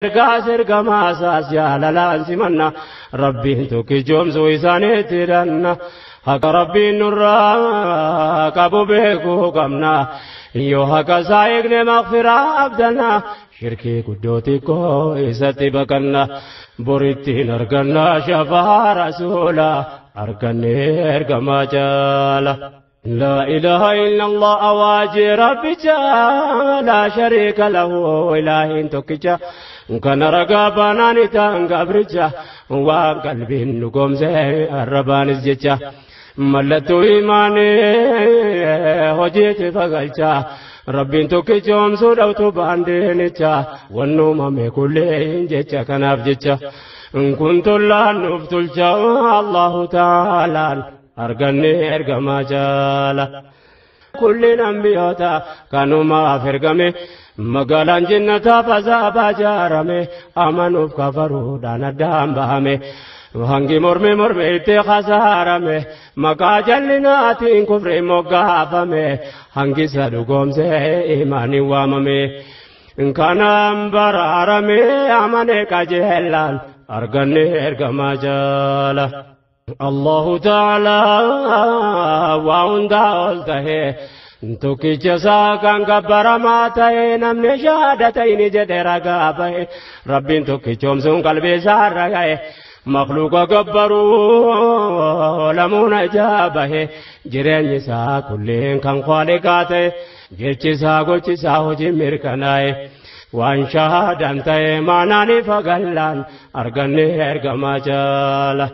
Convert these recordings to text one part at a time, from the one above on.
Ergaas ergamaa isaas jaalalaan simanna. Rabbiin tokkichoomsuu isaaniitti hidhanna. Haqa Rabbiin nurraa qabu beekuu qabna. Yoo haqa isaa eegne maghfiraa abdanna. Shirkii guddoo xiqqoo isatti baqanna. Borittiin arganna shafaa rasuula. Arganne ergamaa jaala. لا إله إلا الله أواجي ربي لا شريك له إله تكجا كان رقابنا نتان قبرجا وقلبي نقوم زي الربان الزجا ملتو إيماني هجيت فقلجا ربي تكجوم سودوت باندينجا والنوم مكلين ججا كناف ججا كنت لا نفتلجا الله تعالى arganne ergamaa jaala. Kulliin ambiyoota kanumaaf ergame magaalaan jinnataaf azaabaa jaarame amanuuf kafaruudhaan addaan bahame. Hangi morme morme itti khasaarame maqaa jallinaatiin kufri moggaafame hangi isa dhugoomse imaaniin waamame. Kanaan baraarame amane qajeellaan arganne ergamaa jaala. الله تعالى وعند قلته tokkicha isaa kan gabbaramaa ta'e namni shahadatayni jedhe ragaa bahe Rabbiin tokkichoomsuun qalbii isaa irra ga'e makhluuqa gabbaruu lamuun ijaa bahe jireenyi isaa kulleen kan khaaliqaa ta'e jechi isaa gochi isaa hojii mirkanaa'e waan shahadan ta'e maanaan ifa gallaan arganne ergamaa jaala.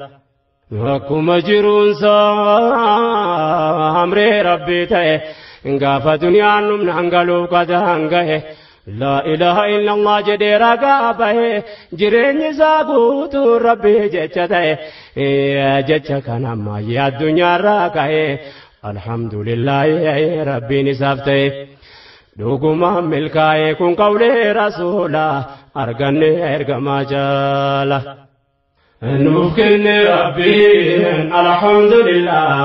Akkuma jiruunsaa amree Rabbii ta'e gaafa duniyaan dhumnaan galuuf qadaan gahe laa ilaaha illallah jedhee ragaa bahe jireenyi isaa guutuu Rabbii jecha ta'e jecha kana ammayyaa addunyaarraa ka'e alhamdulillaahi Rabbiin isaaf ta'e dhugumaan milkaa'e kun qawlee rasuulaa arganne ergamaa jaala. نوكن ربي الحمد لله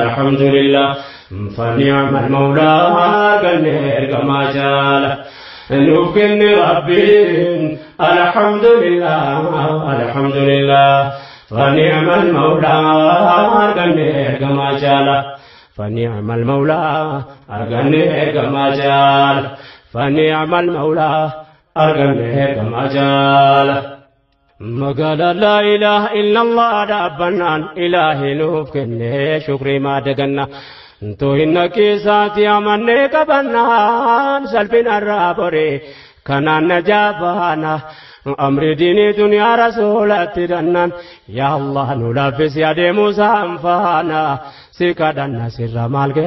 الحمد لله فنعم المولى قلنير كما جال نوكن ربي الحمد لله الحمد لله فنعم المولى قلنير كما جال فنعم المولى قلنير كما جال فنعم المولى قلنير كما جال مقال لا إله إلا الله ربنا إلهي نوف كنه شكري ما دقنا تو إنك ساتي أمني قبنا سلبنا الرابري كان نجابانا أمر ديني دنيا رسولة دنان يا الله نلفس يا دي موسى أنفانا سكدنا سر مالك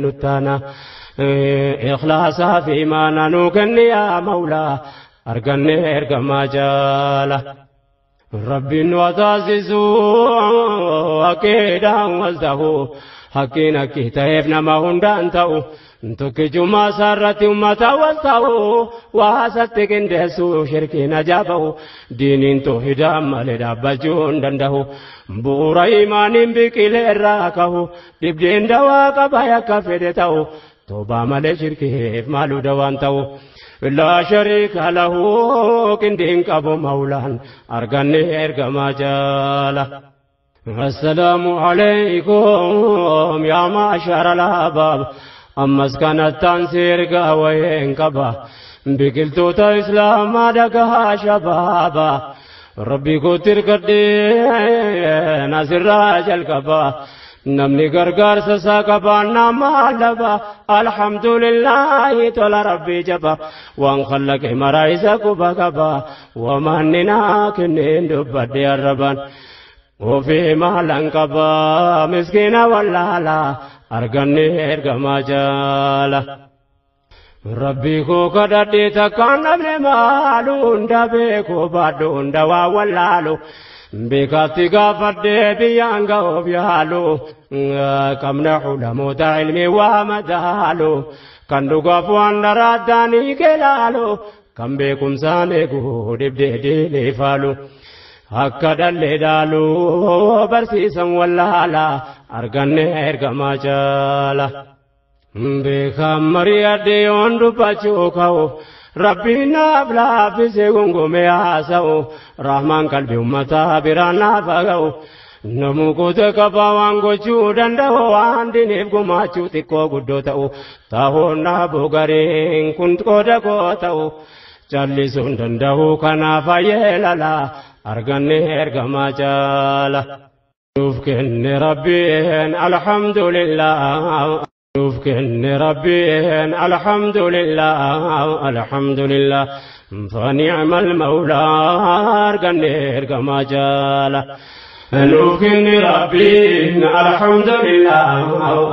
نتانا إخلاصا في إيمانا نوكني يا مولا أرقني إرقما جالا ربي وتعززو أكيدا والتهو حقنا كتابنا ما هندان تاو tokkichummaa isaarratti ummata wal ta'u waa isatti qindeessu shirkiin ajaabahu diiniin toohidaa malee dhaabbachuu hin danda'u bu'uura imaaniin biqilee irraa kahu dhibdeen dawaa qaba yakka fedhe ta'u toobaa malee shirkiif maaluu dawaan ta'u. لا شريك له كندين قبو مولان أرغني إرغما جالا. السلام عليكم يا معشر الأحباب أما سكنت تنسير قوين قبا بقلتو إسلام دقها شبابا ربي قتر قدين ناصر راجل قبا نمني غرغر سسا قبانا مالبا الحمد لله تولى ربي جبا وان خلق مرايسا قبا قبا ومننا كنين دبدي الربان وفي مالن قبا مسكينة ولا لا أرغني إرغما جالا ربي كو قددي تكان ابن مالون دبيكو بادون دوا ولالو بكاتي غافدي بيانغا وبيالو كم نحو علمي ومدالو كان دوغافوان راداني كلالو كم بكم سانيكو دبدي دي فالو هكذا اللي دالو برسيسا ولا لا أرغني إرغما جالا بخمري أديون دباچو كاو Rabbiin naaf laaffisee gungumee haasa'u rahmaan qalbii uummataa biraan naaf ga'u. Namuu goota qabaa waan gochuu danda'u waan diiniif gumaachuu xiqqoo guddoo ta'u ta'uun dhaabuu gariin kun qooda koo ta'u callisuun danda'u kanaaf ayyeelala arganne ergamaa jaala. Nuuf kenne Rabbiin alhamdulillah. Nuuf kenne Rabbiin alhamdulillah alhamdulillah. Fani'mal mawlaa arganne ergamaa jaala. Nuuf kenne Rabbiin alhamdulillah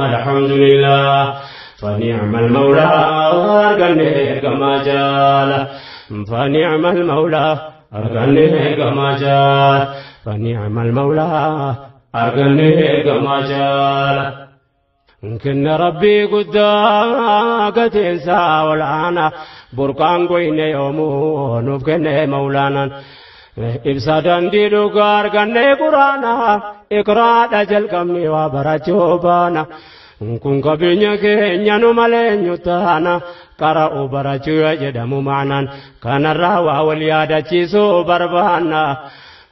alhamdulillah. Fani'mal mawlaa arganne ergamaa jaala. Fani'mal mawlaa arganne ergamaa jaala. فنعم المولى أرقني كما جال كن ربي قداك تنسى والعانا برقان قوين يومو نفكن مولانا إبسادا ديدو أرقني قرانا إقراء أجل كمي وبرجوبانا kun qabeenya keenya nu malee eenyu taana qara'u barachuu jedhamu maanaan kanarraa waa wal yaadachiisuu barbaanna.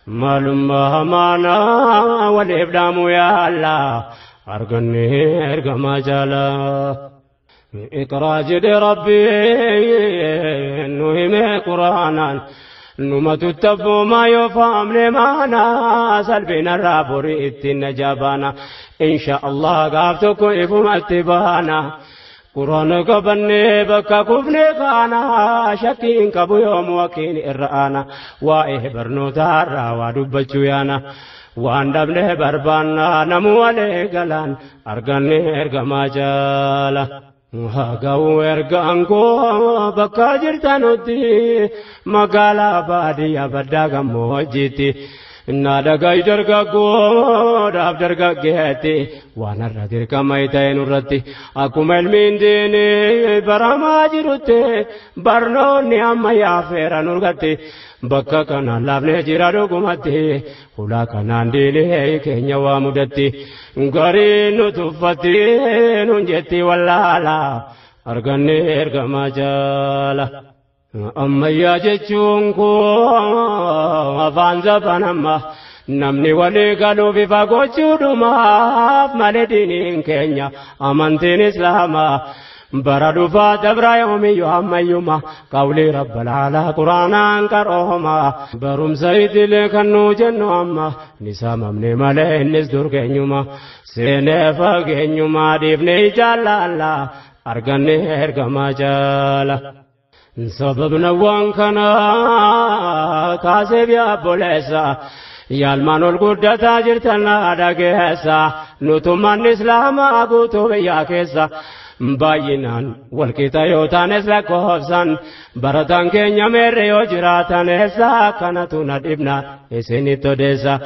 Maalummaa hamaanaa waliif dhaamu yaala arganne ergamaa jaala. Iqraa jedhe Rabbiin nu hime Quraanaan numatu tabboomaa yoo faamne maanaa salphinarraa borii ittiin najabaana. Insha Allah gaaf tokko ifumatti baana. Quraana qabannee bakka kufne kaana shakkiin qabu yoomu wakiin irra aana waa'ee barnootaarraa waa dubbachuu yaana waan dhabne barbaanna namu walee galaan arganne ergamaa jaala. Haa ergaan koo bakka jirtanutti magaalaa baadiyyaa baddaa gammoojjiitti. Naadhagaa dargaggoodhaaf dargaggeetti waan har'a dirqama ta'e nurratti akkuma ilmiin diinii baramaa jirutti barnoonni ammayyaa feera nurgatti bakka kanaan laafnee jira dhugumatti hulaa kanaan diinii keenya waa mudatti gariin nu tuffatti nun jetti wallaala arganne ergamaa jaala. Ammayyaa jechuun koo afaan zaban amma namni walii galuuf ifa gochuudhumaaf malee diiniin keenya amantiin islaamaa bara dhufaa dabra yoomiyyuu ammayyuma qawlii rabbal aalaa quraanaan qarooma barumsa idilee kan nuu jennu amma ni saamamne malee innis dur keenyuma seenee fageenyuma dhiifne jaalaala arganne ergamaa jaala. Sababna waan kanaa kaasee biyya yaalmaan ol guddataa jirtan dhageessa nutummaan islaamaa guutuu biyyaa keessa baay'inaan walqixa yoo taanes lakkoofsan barataan keenya meerre yoo jiraatan eessa kanatu na dhibna isinitti odeessa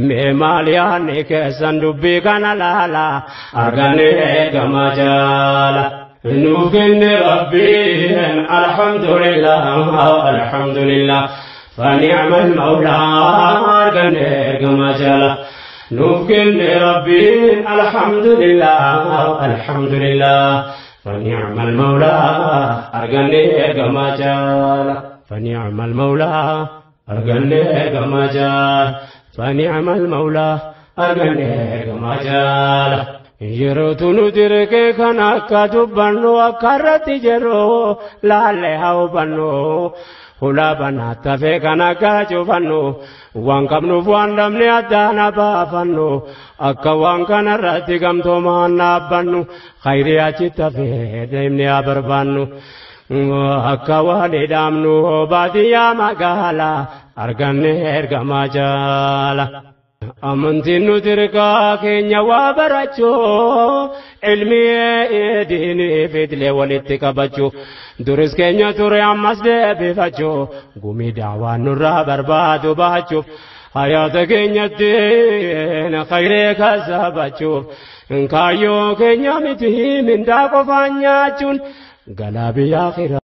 mee maal yaadni keessan dubbii kana laala arganne ergamaa jaala. Nuuf kenne Rabbiin alhamdulillah alhamdulillah fani'mal mawlaa arganne ergamaa jaala. Nuuf kenne Rabbiin alhamdulillah alhamdulillah fani'mal mawlaa arganne ergamaa jaala. Fani'mal mawlaa arganne ergamaa jaala. Fani'mal mawlaa arganne ergamaa jaala. Yeroo tunu dirqee kan akka dubbannu akka irratti jedhu laallee haa hubannu hulaa banaa tafee kan akka cufannu waan qabnuuf waan dhabne addaan baafannu akka waan kana irratti gamtoomaan dhaabbannu khayrii achi tafee deemnee haa barbaannu akka walii dhaamnu baadiyyaa magaalaa arganne ergamaa jaala. Amantiin nuti hirkaa keenya waa barachuu ilmi diinii fidilee walitti qabachuu duris keenya ture ammas deebifachuu gumii daawaan nurraa barbaadu baachuuf hayaata keenyatti khayree kasabachuuf kaayyoo keenya miti mindaa qofaan nyaachuun galaa biyyaa.